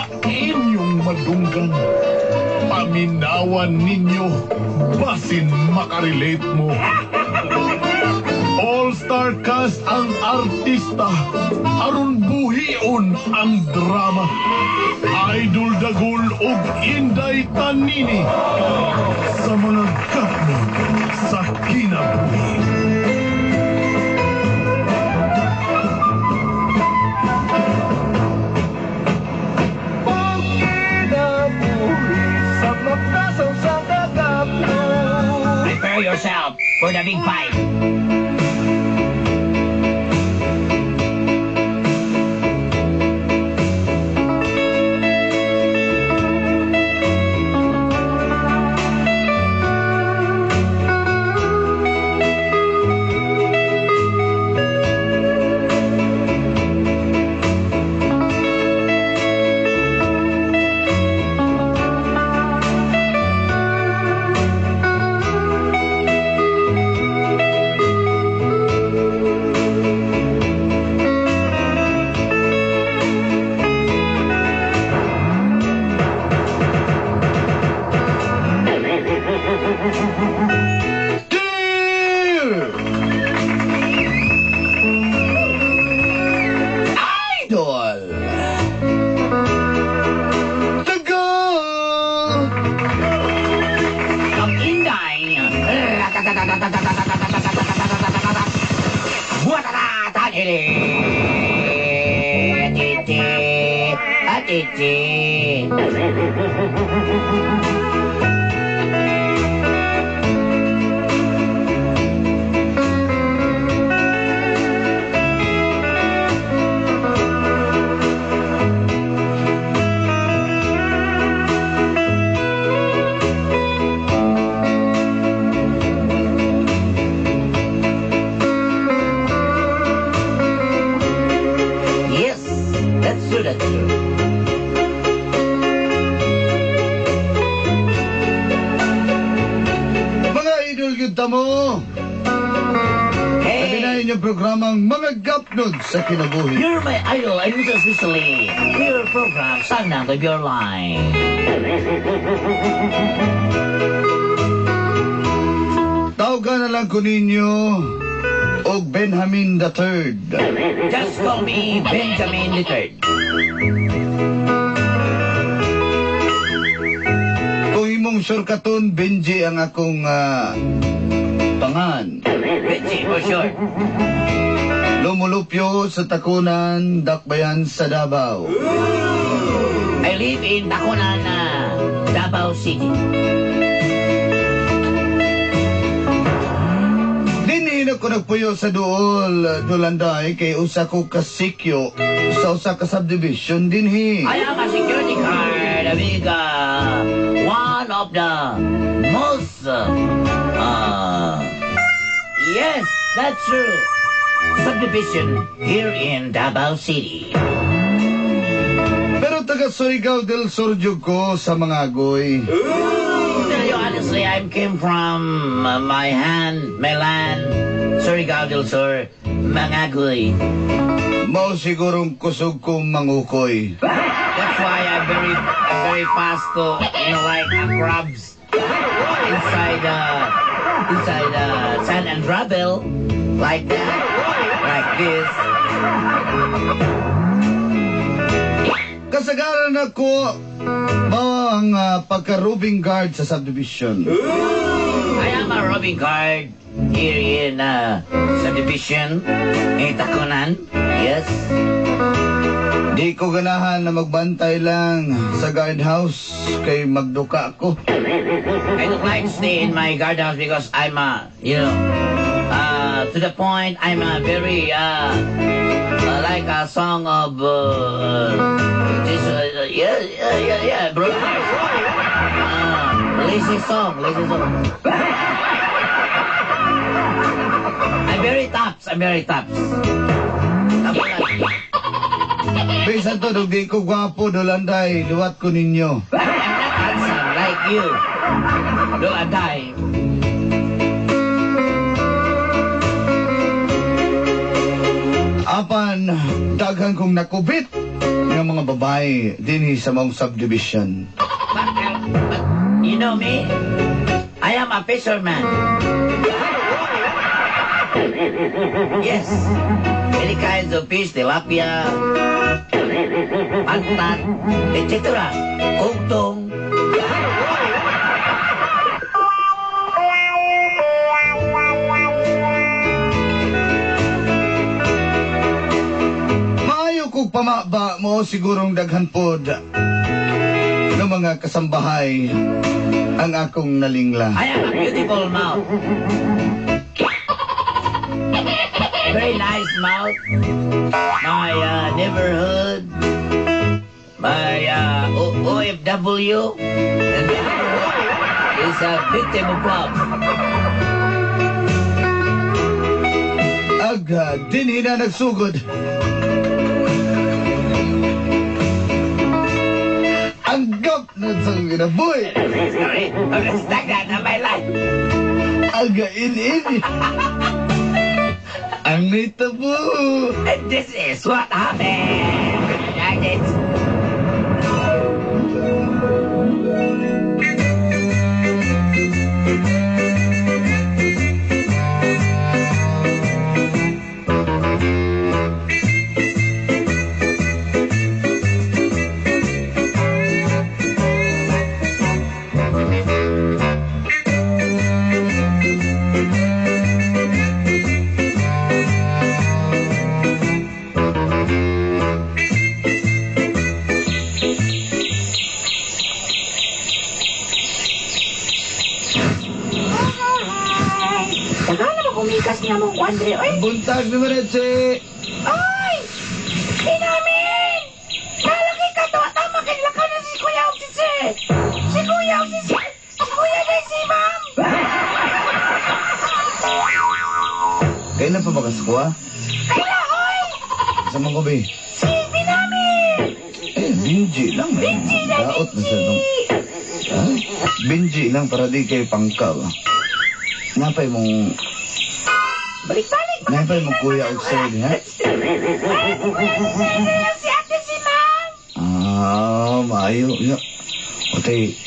Nga inyong madunggan. Paminawan ninyo, basin makarelate mo. All-star cast ang artista, aron buhion ang drama. Idol Dagul ug Inday Tanini sa mga gapnon sa kinabuhi. Prepare yourself for the big fight. Dear Idol! Dagul! Ang Inday! Watatatanili! Atiti! Atiti! Yes, that's true, that's true. Mga idol gyud ta mo. Hey! Labi na inyong programang Mga Gapnod sa Kinabuhi. You're my idol, and most especially your program, Sagnang of Your Line. Tawagan na lang ko ninyo og Benjamin the Third. Just call me Benjamin the Third. Kung imong shortcuton, Benji ang akong pangan. Benji, for sure. Lumulupyo sa Tacunan, Dakbayan sa Davao. I live in Tacunan, Davao City. Dinhi na ko nagpuyo sa duol, Dulanday, kay usa ko kasikyo sa usa ka subdivision dinhi. I am a security guard, a big, one of the most, yes, that's true, subdivision here in Davao City. Pero taga Surigao del Sur jud ko sa mga agoy. Tell you honestly, I came from my hand, my land, Surigao del Sur, Mangagoy. Mao sigurong kusog kong mangukoy. That's why I'm very, very fast to, like crabs inside sand and gravel, like that, like this. Kasagaran ako mao ang pagka-roving guard sa subdivision. I am a roving guard here in subdivision in Tacunan. Yes. Di ko ganahan na magbantay lang sa guardhouse kay magduka ko. I don't like to stay in my guardhouse because I'm to the point, I'm a very, like a song of, this, yeah, bro. Lazy song, lazy song. I'm very tops, I'm very tops. Bisan to, dug di ko gwapo, Dulanday, duwat ko ninyo. I'm not handsome like you. Dulanday. Apan, daghan kong nakubit nga nga mga babae dinhi sa mong subdivision. But you know me? I am a fisherman. Yes. Many kinds of fish, tilapia, pantat, etc. Kugtong. Maayo kog pamaba mo sigurong daghan pod ng mga kasambahay ang akong nalingla. I have a beautiful mouth. Very nice mouth. My neighborhood, my OFW, and the neighborhood is a victim of love. Ag dinhi na nagsugod ang gap na sa kinabuhi. Sorry, I'm stuck that on my life. Ang in-in. Ang nitabo. And this is what happened. Like it. Kumikas niya mong kwandre, oy. Buntag ni Maretche. Ay! Inamin! Nalaki ka to! Tama kinlakaw na si Kuya og si Sir! Si Kuya og si Sir! Si Kuya na si Ma'am! Kailan pa ba kaskuha? Kaya, oy! Sa mga gabi? Si Binamin! Eh, Benji lang. Eh. Benji na, Daot na sa nung... Ha? Benji lang para di kayo pangka ba? Napay mong... Balik-balik! Napay mong kuya og sir, ha? Ay, si Kuya si Sir! Si Ate si Ma'am! Ah, maayo. Ya. Otay,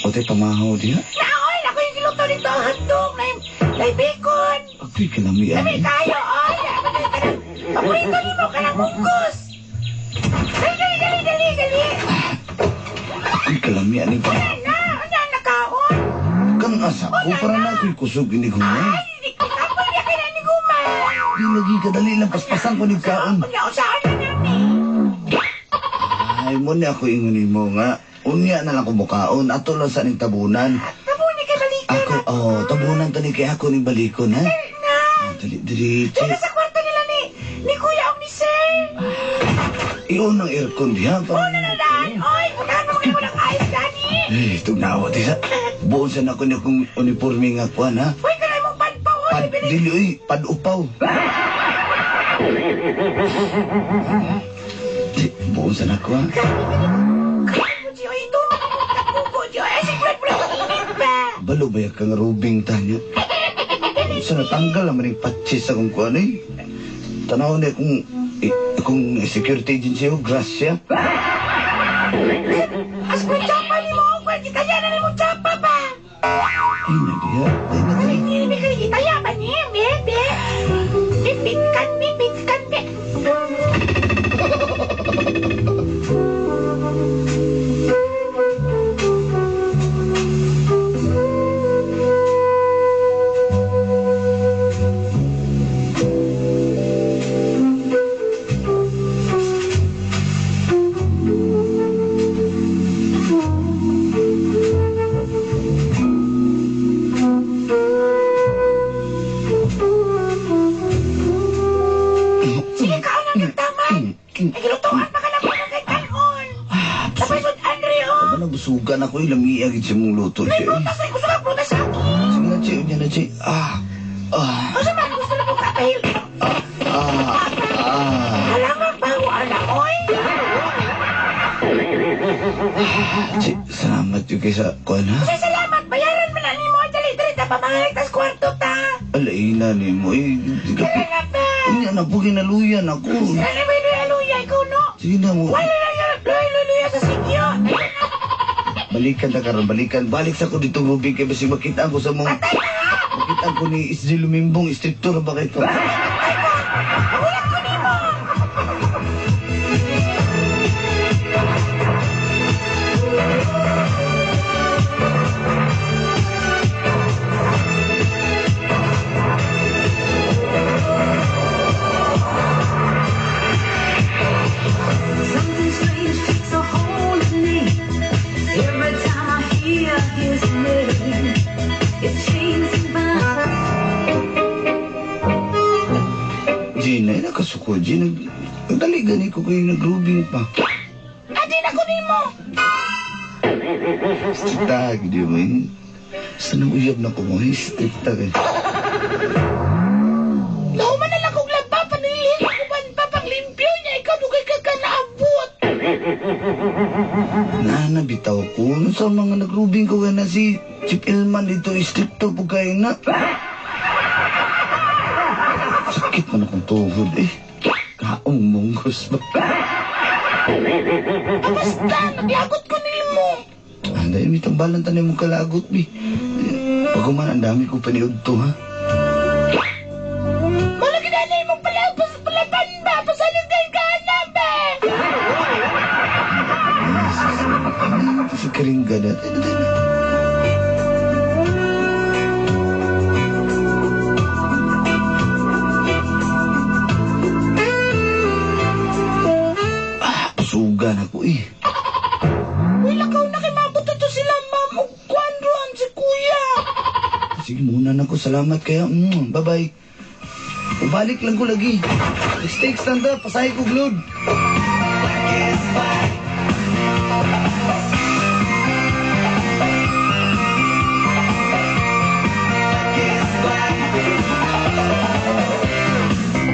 otay pamahaw diha. Naoy! Ako yung giluto nito! Hotdog! Na bacon! Ako'y kalamian. Kami tayo, oy! Paborito ni mo ka ng mungkos! Dali, dali, dali, dali, dali! Ako'y kalamian ni pa. Na, ano nakaon? Kang asa ko para na ako'y kusog ini ko. Ay, di ko kapal niya kay ni Guma. Di lagi kadali lang paspasan ko ni kaon. Unya, usaan na nami. Ay, mo ni ako ingon nimo nga. Unya na lang ko mukaon. Ato lang sa ning tabunan. Tabuni kay balikan. Ako, oh, tabunan to ni kay ako ning balikon, ha? Na. Dali, dali, Dito sa kwarto nila ni Kuya og ni Sir. Iyon ang aircon diha. Una na daan. Oy, putahan mo kayo ng ayos gani. Eh, tugnawa di sa. Buon sa nako ni akong uniforme nga kuan, ha? Uy, kanay mong panpaw. Pad, dili, uy, padupaw. Di, buon sa nako, ha? Balo ba kang rubing tanya? Sa natanggal naman yung patches akong kuan, eh. Tanaw na kung kung security agency ko, grasya. As mo tsapa ni mo, kung kita yan na mo tsapa ba? Ay, na diha. Ay, na Ay, diha. hindi ni kay kita yan ba ni? Bebe. Bibit kan, bibit kan, be. Sige, kaon ang nagtaman. Ay, gilutuan pa ka lang kung kay kanon. Tapos yun, Andre, oh. Aba, nabusugan ako, eh. Lamiag sa mong luto, May siya, eh. prutas, ay gusto ka prutas sa akin. Sige na, Che. Unya na, Che. Ah. Ah. O sa man, gusto na mo kapahil. Ah. Ah. Halangan pa ako, ala, oy. Che, salamat yung kaysa kuan, ha? Kasi salamat, bayaran man na ni mo. Dali, dali, ta pamangalik tas kwarto ta. Alaina ni mo, eh. Kaya nga ba? Unya na po, ginaluyan ako. Sila na ba yung aluya, ikaw no? Sige na mo. Wala na. Balikan ta karon, balikan. Balik sa ko dito Rubing kay basig makita ko sa mong makita ko ni SG Lumimbong, instructor ba kay to? Ulat ko nimo. Something strange takes a hold of me. Every time I hear his name, it chains and binds. Gina, nakasuko. Gina, nagdali gani ko kayo nagrubing pa. Adi na ko nimo. Strikta, gidi mo eh. Basta nang uyab na ko mo, eh. Strikta kayo. Nahuman na lang kong laba, panilhin ako ban pa panglimpyo niya, ikaw dugay ka ka naabot. Nana, bitaw ko. Ano sa mga nagrubing ko na si Chief Ilman dito, stricto po kayo na. Sakit man akong tuhod eh. Kaong munggos ba? Basta, naglagot ko nimo. Ah, dahil may tambalan tanay mong kalagot, bi. Pag ang dami ko paniod to, ha? Malaki na na imong palapas palaban ba? Pasalig dahil ka na ba? Ito sa karingga na. Tayo na, tayo na. Ah, pusugan ako eh. Uy, lakaw na kay mabot to sila, ma'am. Ug kuan ron si kuya. Sige, muna na ko. Salamat kaya. Bye-bye. Ubalik lang ko lagi. Steak stand up. Pasahe ko glod.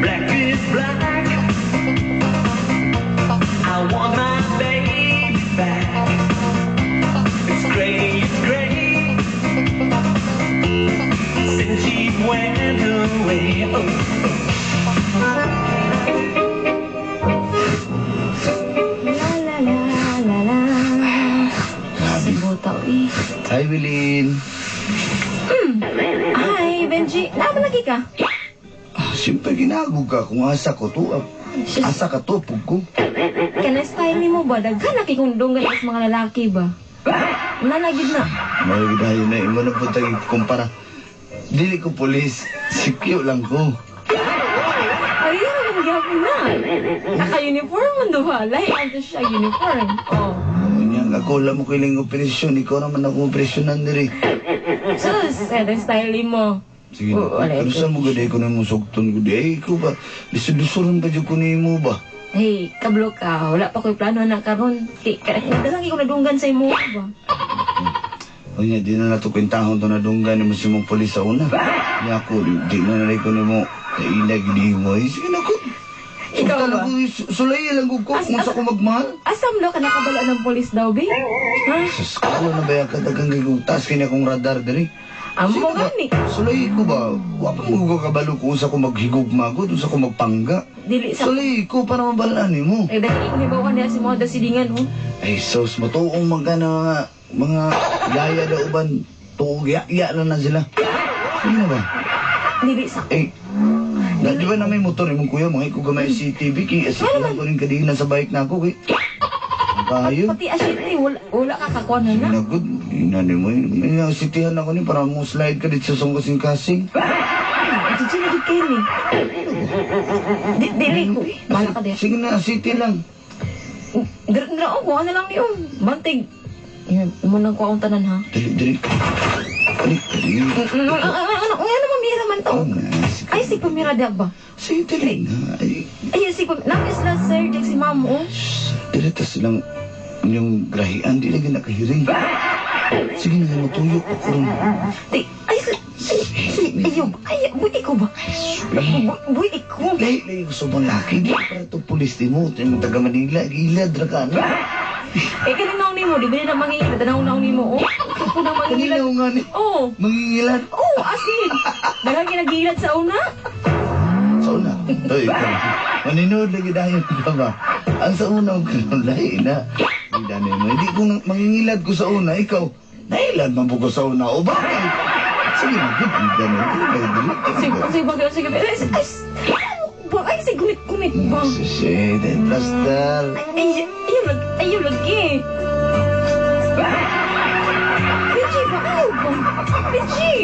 Black is black. I want my baby back. It's gray, it's gray. Since she went away. Oh, La la la la la. Grabe. Sabuta eh. Hi, Wilin. Hi, Benji. Naapa lagi ka? Ah, siyempre, ginago ka. Kung asa ko to, ah, Sus, asa ka to, pug ko. kana style ni mo ba? Daghan na kay kung dunggan sa mga lalaki ba? Nanagid na. May dayo na, imo na po tayo kumpara. Dili ko polis. Sikyo lang ko. Ay, ano gyapon na. Naka-uniform man duha. Lahi ang to siya uniform. Oh. Oh, niyang ako lang mo kiling operasyon. Ikaw naman ako operasyonan diri. Sus, eh, style mo. Sige, Oo, wala pero ito. sa mo gadi ko na mo sugton ko di. Ay, ikaw ba? Lisod-lisoran pa dyan ko nimo ba? Hey, kablo ka. Wala pa ko'y plano na karon. Kay kadang ko nadunggan sa imo ba? O niya, di na nato kwentahon to nadunggan ni mo si mong polis sa una. Niya ako, di na naray ko nimo kailag di mo. Ay, sige na ko. Ikaw ba? Ko, sulay lang ko kung sa ko magmahal. Asam lo ka nakabalo ng polis daw, be? Ha? Sus, ko na ba yung kadagang gigugtas kini akong radar diri? Amo Sino ba? gani. Sulay ko ba? Wa pa mo ko kabalo kung sa ko maghigugma ko, sa ko magpangga. Dili sa Sulay ko para mabalaan nimo. Eh, dahil ko hibaw ka niya si Moda Silingan, oh. Ay, sus, matuong man ka na mga yaya daw uban, tuog ya na na sila. Sige na ba? Dili sa Eh, na, di ba na may motor imong kuya, mga ikaw gamay CCTV, kay asik lang ko rin kadina sa bike na ako, kay. Ang kayo. Pati asyente, wala ka kakuha na na. Nagod, ina ni mo, ina, sitihan ako ni para mo slide ka dito sa song kasing-kasing. Cici na jud kayo ni. Dili ko. Bahala ka diha. Sige na, city lang. Dira dira oh, kuha na lang niyo. Bantig. Yan, mo nang kuha ang tanan ha. Dali, dali. Dali, dali. Ano mamira man to? Oh, na, sige. Ay, sig pamira diha ba? Sige, dali na. Ay, Ay, sig pamira. Nang isla sir, Jack si ma'am oh. shh, dali tas silang inyong grahian, di lagi nakahiring. Sige na, matuyok ako ron. Di, ay, ayo, ay, buy ko ba? Buy ko. Lahi, lahi ko sobrang laki. Di para itong pulis di mo. Ito yung taga Manila, gilad, ra ka, ano? Eh, kaninaw ni mo, di ba na mangingilad? Tanaw ni mo, oh. Ikaw na mangingilad. Kaninaw nga ni. Oh. Mangingilad. Oh, asin. Daghang kinagilad sa una. Sa una. Ito, ikaw. Maninood lagi dahil ka ba? Ang sa una, ang kanon, lahi na. Dani mo. Hindi ko mangingilad ko sa una, ikaw. Nailad man po ko sa una. O bakit? Sige, magod. Dani. Sige, sige, bagay, sige. Ay, ay, ba? Ay, sige, gumit-gumit ba? Shit, plaster. Ay, ayaw lagi, ayaw lagi. Benji ba? Ayaw ba? Benji!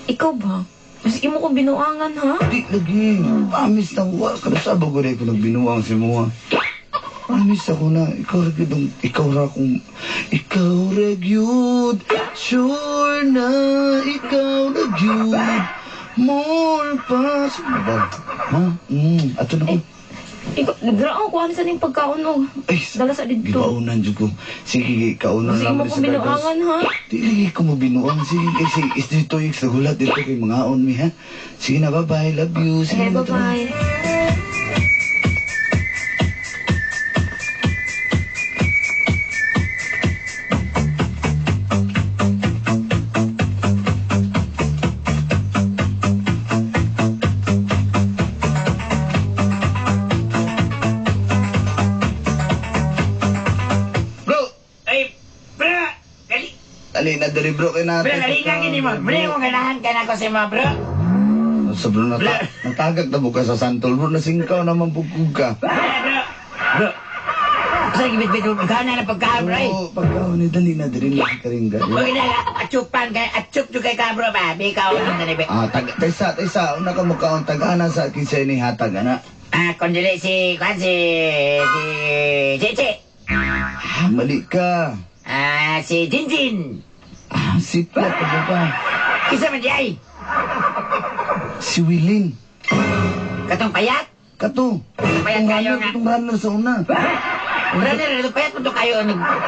Ikaw ba? Mas imo kong binuangan, ha? Di lagi. Promise na ko. Kada sa bago rin ko nagbinuang si Mua. Promise ako na. Ikaw ra gyud ang- ikaw ra kung ikaw ra gyud. Sure na ikaw ra gyud. More pa. Ba? Ha? Ato na ko. Ikaw, nagraan ko ano sa ning pagkaon og. Ay, Dala sa dito. Gibaunan jud ko. Sige, kaunan Mas lang imo ni kong sa guardhouse. binuangan, ha? Di lagi ko mo binuang. Sige, kasi is dito yung nagulat dito kay mga on mi, ha? Sige na, bye-bye. Love you. Sige Okay, na, tara. bye-bye. Bro! Ay, bro! Dali, Dali na dali bro kay natin. bro, dali na gini mo. Bro, kung ganahan ka na ko sa mga bro. Sa bro, natagag na buka sa santol bro. Nasingkaw naman pugkog ka. Bro, bro. Bro. Sa gibit-bit mo, pagkaon na pagkaon, bro. eh. Oo, pagkaon ni dali na dali na karing ka. Huwag na, atsupan kay, atsup yung kay ka, bro ba? Bikaw nang dali, Ah, tag taysa, taysa, una ka mukhaon tagana sa akin sa ini hatag ana. Ah, kung dili si, kwan si, si, si, Ah, mali ka. Ah, si Jinjin. Ah, sipla ka ba ba? Kisa man di ay. Si Wilin. Katong payat. Kato. Payat Itong kayo runner, nga. itong runner sa una. Runner, katong payat mo to kayo.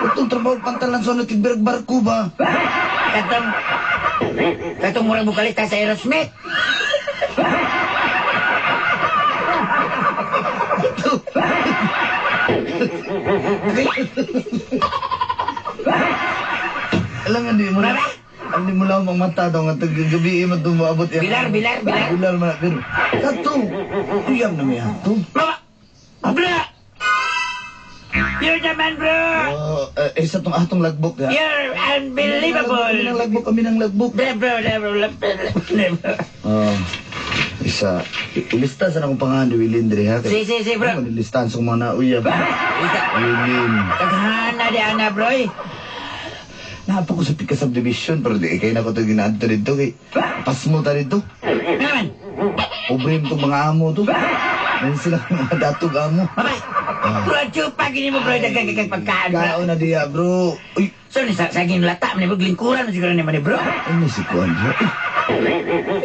Itong trabaho pantalan sa una, tigbirag barko ba? Katong, katong murang bukalista sa Aerosmith. Alam nga, di mo na. Baba? Hindi mo lang ang mata daw nga gabi man tumaabot yan. Bilar, bilar, bilar. Bilar man pero kato. Uyam na may ato. Baba! Bro! You're the man, bro! Oh, isa tong atong lagbok ya. You're unbelievable! Kami ng lagbok, kami ng lagbok. Bro, bro, bro, bro, bro, bro. Oh. Isa, ilista sa akong pangalan ni Wilin dre ha. Si, si, si, bro. Ano listahan sa mga nauyab. Lista. Wilin. Taghana di ana, bro. eh. Napa ko sa Pika Subdivision pero di kay na ko to ginaadto dito kay pasmo ta dito. Naman. Pobre mo tong mga amo to. Ngayon sila mga datog amo. Baba. Bro, chupa gini mo, bro. Daghang kag pagkaan, bro. Kaon na diya, bro. Uy, So, ni sa saging lata, man bro, lingkuran mo siguro ni man bro. ano si Kuan bro?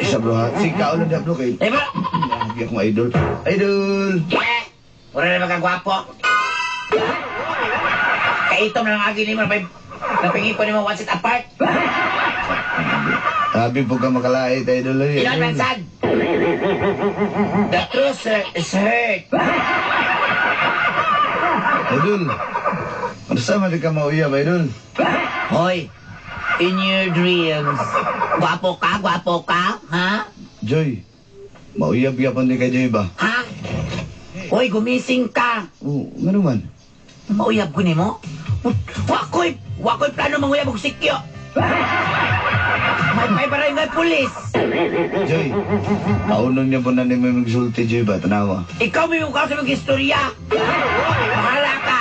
Isa bro ha. Si kaon na diya bro kay. Eh, bro. Lagi akong idol. Idol! Eh, wala na magkagwapo. Kaitom na lang agi ni mo, may napingi po ni mo one seat apart. Sabi po ka makalait, idol. Ay, Ilan man sad? The truth is hurt. Idol. Ano sa man di ka mauyab, idol? Hoy, in your dreams. Gwapo ka, ha? Joy. Mauyab yapon di ka, Joy ba? Ha? Hoy, gumising ka. Oo, nga naman. Mauyab ko nimo? Wakoy plano manguyab og sikyo. May paray nga pulis. Joy, kaunon niya po na ni may magsulti, Joy ba? Tanawa. Ikaw may mukha sa mga istorya. Bahala ka.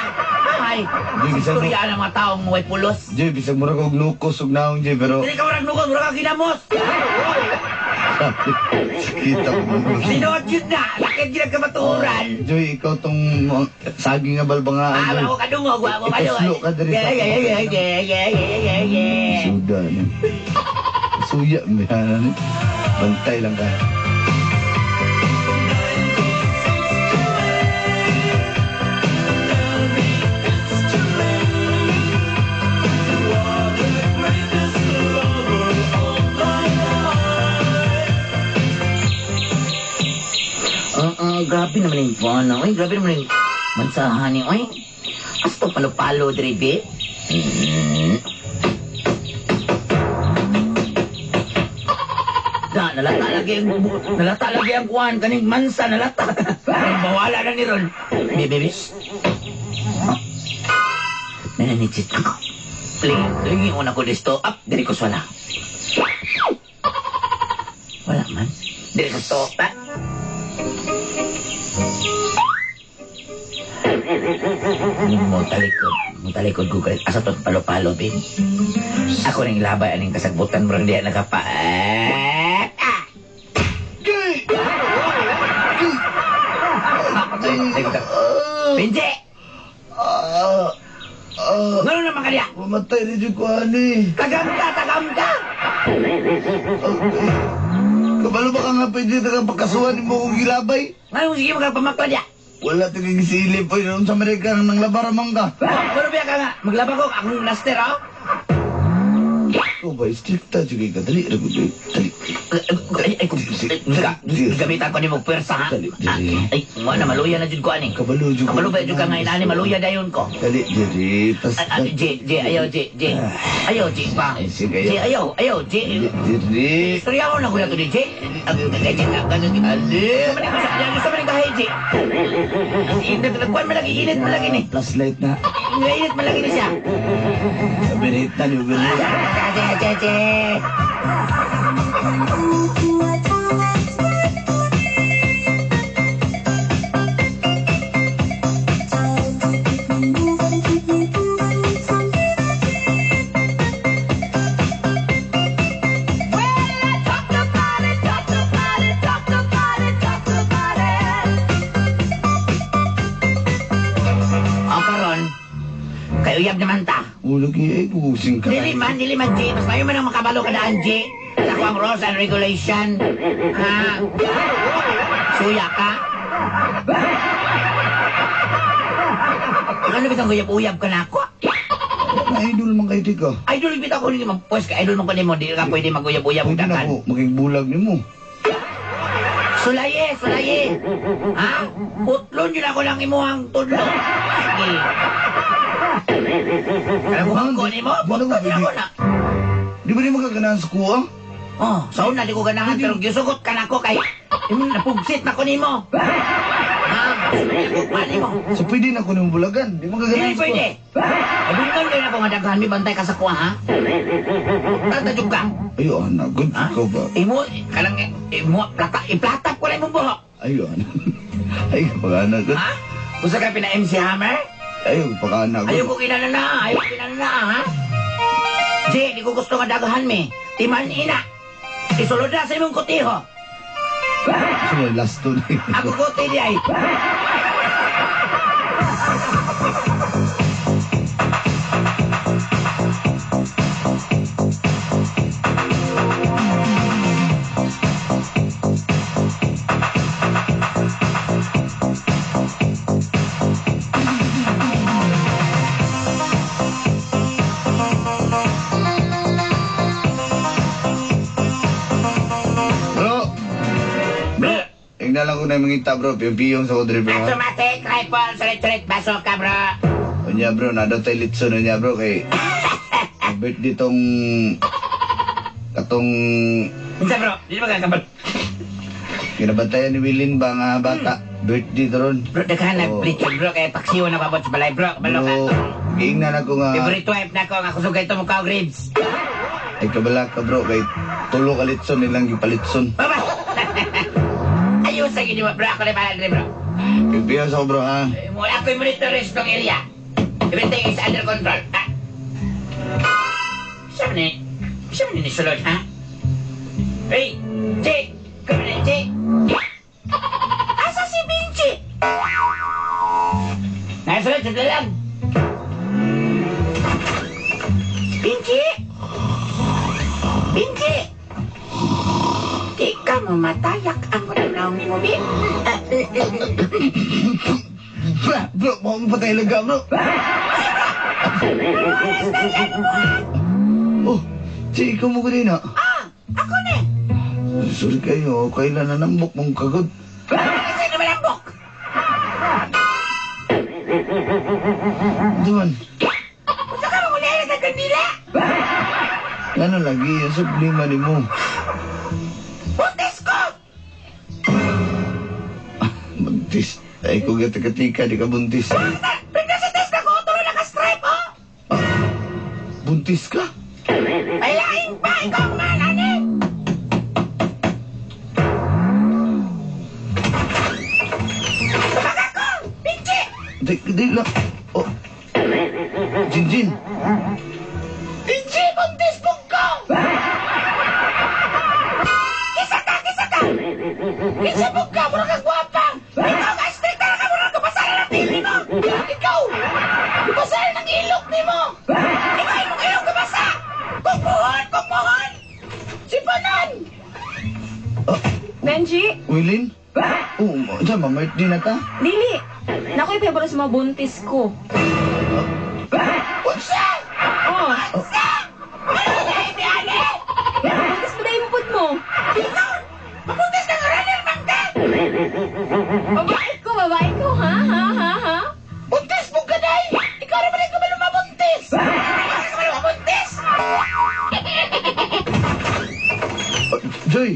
Ay, Joy, bisan mo. istorya ng mga taong may pulos. Joy, bisag mura kog nukos ug naong, Joy, pero... Dili ka murag nukos, murag ka ginamos. Sakit ako. Sinuot yun na. Sakit yun ang kamatuoran. Joy, ikaw tong saging nga balbangaan, Ah, Joy. ako kadungog, ako kadungog. Ituslo ka diri sa- Yeah, yeah, yeah, yeah, yeah, yeah, yeah, yeah. Suda ni. Suya, bayana ni. Bantay lang ka. Grabe naman yung buwan, oy. Grabe naman yung mansahan ni, oy. Asto palo-palo, diri, be. Da, nalata lagi ang kuwan, kaning mansa, nalata. Bawala na ni Ron. Be, be. Nananichit ako. Lingi una ko disto. Up, diri ko swala. Wala man. Diri ko to. Ah. Mo talikod ko kalit. Asa to palo-palo, be. Ako ning labay aning kasagbutan murag diya nakapa. Ah! Gay! Benji! Ah! Ah! Ngano naman ka diya? Mamatay na dyan ko, ani. Tagam ka! Tagam ka! Kabalo ba ka nga pwede na pagkasuhan mo kong gilabay? Ngano sige magpamakla diya? Wala taging silip po yun sa Amerika nang labaramang ka. Pero biya ka nga, maglaba ko akong laster, oh. Ikaw ba, stricta dyan ka. Dali, dali, dali. Ay, ay, gamitan ko ni mo pwersa, ha? Dali, dali. Ay, mo na, maluya na jud ko, ani. Kabalo dyan ko. Kabalo ba jud ka nga inaani, maluya dayon ko. Dali, dali. Basta. J, J, ayaw, J, J. Ayaw, J pa. Ay, sige, J, ayaw. ayaw, ayaw, J. Dali. Istorya ko na ko na to ni J. Ali. Gusto mo rin kahay, J. Nagkuhan mo lagi, init mo lagi ni. Flashlight na. Init mo lagi ni siya. Overheat na, overheat. J, J, J. O karon, kay uyab naman ta. Ulo kaya ay pusing ka. Dili man, J. Mas mayo man ang makabalo kadaan, J. Sa kuang rules and regulation. Ha? Suya ka? Ano bitang uyab-uyab ka na ako? Na-idol man kayo, tika. Idol bitaw ko nimo. Pues ka idol man ko nimo, di ka pwede maguyab-uyab Pwede na dagan. ko, maging bulag ni mo. Sulaye, sulaye. Ha? Putlon yun ako lang imuhang tudlo. Sige. Kaya kung ko nimo, putlon yun ako na. Di ba di magkaganahan sa kuha? Oh, sa una di ko ganahan pero gisugot ka na ko kay imo napugsit na ko nimo. Ha? Pa nimo. So pwede na ko nimo bulagan. Di magkaganahan Dili sa kuha. pwede. Abungan kayo na ko nga daghan mi bantay ka sa kuha ha. Tata jud ka. Ayo, anak. Good Ha? ikaw ba? Imo kalang imo plata iplatap ko lang imong buhok. Ayo, anak. Ay, kapag-anak. Good. Ha? Gusto ka pina MC Hammer? Ayo, kapag-anak. Ayaw ko kinanana, ayaw ko kinanana, ha? J, di ko gusto nga daghan mi. Timan ina. Isulod na sa imong kutiho. Gusto mo, last two na yun. Ako kuti di ay. Bro! Bro! Ingna lang ko na mangita bro, piyong-piyong sa kudri bro. ha? Automatic rifle, sulit-sulit, basok ka bro. Unya bro, na daw tayo litson unya bro kay birthday tong katong Unsa bro, di ba kakabal? ginabantayan ni Wilin ba nga bata birthday to ron. Bro, daghan Oh. nag bleaching bro, kay paksiw na pabot sa balay bro. Kabalo ka. Bro, giingnan ako nga Favorite wife na ko, nga kusog kayo mukha og ribs. ay kabala ka bro kay tulo ka litson nilang gipalitson. Baba! Ayos sa gini mo bro, ako na pala diri bro. Piyong-piyong sa ko bro ha. Mo ako yung monitor ng area. Everything is under control. Ah. Siya ni, siya ni sulod, ha? Hey, Jake! Come na, Jake! Asa si Vinci? Nasa sulod, lang. Vinci! Vinci! Di ka mo matayak ang naong ni mo, Bi. Bro, bro, mo patay lang ka bro. Oh, si ikaw mo kanina. Ah, ako ni. Sorry kayo, kailan na nambok mong kagod. Kasi naman ang bok. Duman. Unsa ka mangulihan sa kandila? Ano lagi, ang problema ni mo. Buntis ko! Buntis. Ay, kung katika, di ka buntis. Pregnancy test ako! Tulo naka-stripe, oh! Buntis ka? Ay, lain pa! Ikaw ang man, ani! Tumaga ko! Benji! Di, di lang. Oh. Jinjin. Benji, buntis po ko! Kisa ka! Kisa ka! Kisa po ka! Mura ka gwapa! Ikaw ka straight talaga! Mura ka pasala ng tili mo! Ikaw! Pasala ng ilok ni mo! Ikaw imong ilok gabasa! Kung muhon! Kung muhon! Si Panan! Benji, Wilin? Oh, dyan, mamait din na ta. dili. Nakoy pebro sa mga buntis ko. Unsa! Oh, Unsa! Ano na hindi, ani? buntis pa dahil pud mo. Ikaw! Mabuntis kang runner man ka! Babae ko, ha? Ha, ha, ha? Buntis mo ka, day! Ikaw naman ay kabalo mabuntis! Ikaw na kabalo mabuntis! Oh, Joy!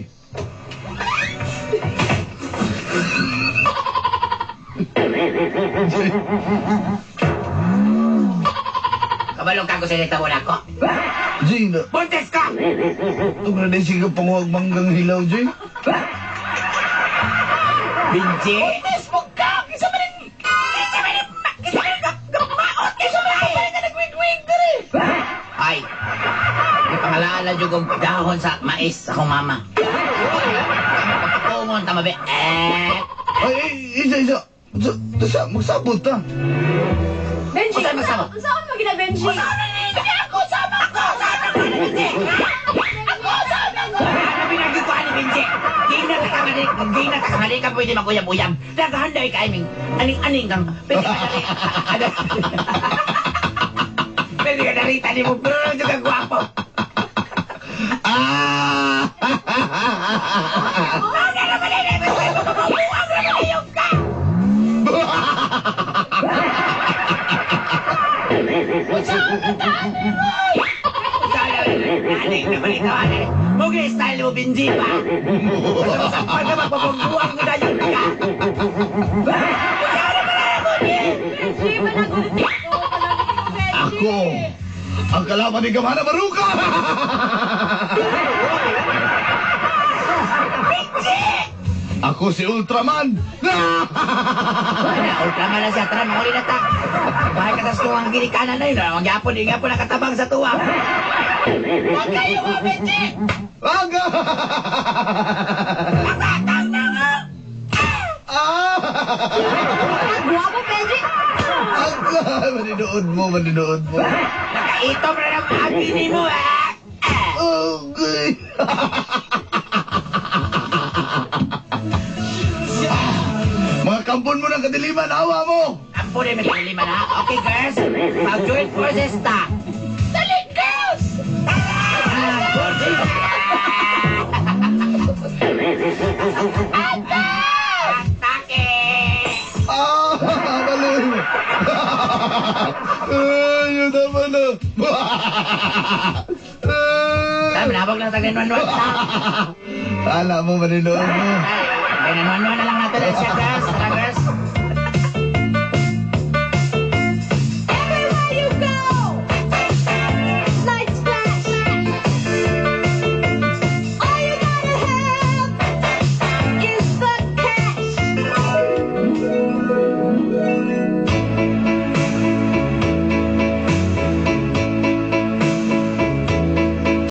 Kabalong ka ko sa ito wala ko. Joy, na, Buntis ka! itong na siya panguwag manggang hilaw, Joy. Benji! Buntis mo ka! Kisa man ang... Kisa man ang... Kisa man ang... Maot! Kisa man ang... Ka nagwigwig diri! Ay! May pangalaan na dyan kong dahon sa mais sa akong mama. Papakungon, tama ba? Eh! Ay, ay, isa, isa. Sa, magsabot ta. Benji, Unsa magsabot? unsa man magina Benji? Ako! Sama ako! Sama ako! Benji! Ako! Sama ako! Ano pinagkukuha ni Benji? Gina ka kamali, gina ka kamali ka pwede maguyab-uyab. Naghanday ka, iming. Aning-aning kang. Pwede ka dali. Ano? Pwede ka narita ni mo, pero lang ka gwapo. Ah! Ano naman ay naman mo mabuang naman yung ka! Aning naman ito, aning. Mugli style mo, Benji pa. Basta masampal ka, magpapagbuang mo na yun ka. Benji, panagulit ko. Panagulit ko, Benji. Ako, ang kalaban ni Gamana Baruka! Ako si Ultraman! Wala, ultraman na siya. Tara, mahuli na ta. Bahay ka sa tuwang ginikanan na yun. Ang yapon, di nga po nakatabang sa tuwa. Huwag kayo mo, Benji! Aga! Matatang na nga! Ah! Guwapo, Benji. Aga! Maninood mo, maninood mo. Nakaitom na ng agi mo, ah! Okay. Mga kampon mo ng kadiliman, awa mo! Ampun eh, may kadiliman, ha? Okay, girls. Mag-join forces ta. Dali, girls! Ah, forces. Atake! Ah! Baloy mo! Ay, yun naman na! Tama, nabog lang sa 911 ta. Ala mo, maninood mo. Ay, 911 na lang natin siya, girls.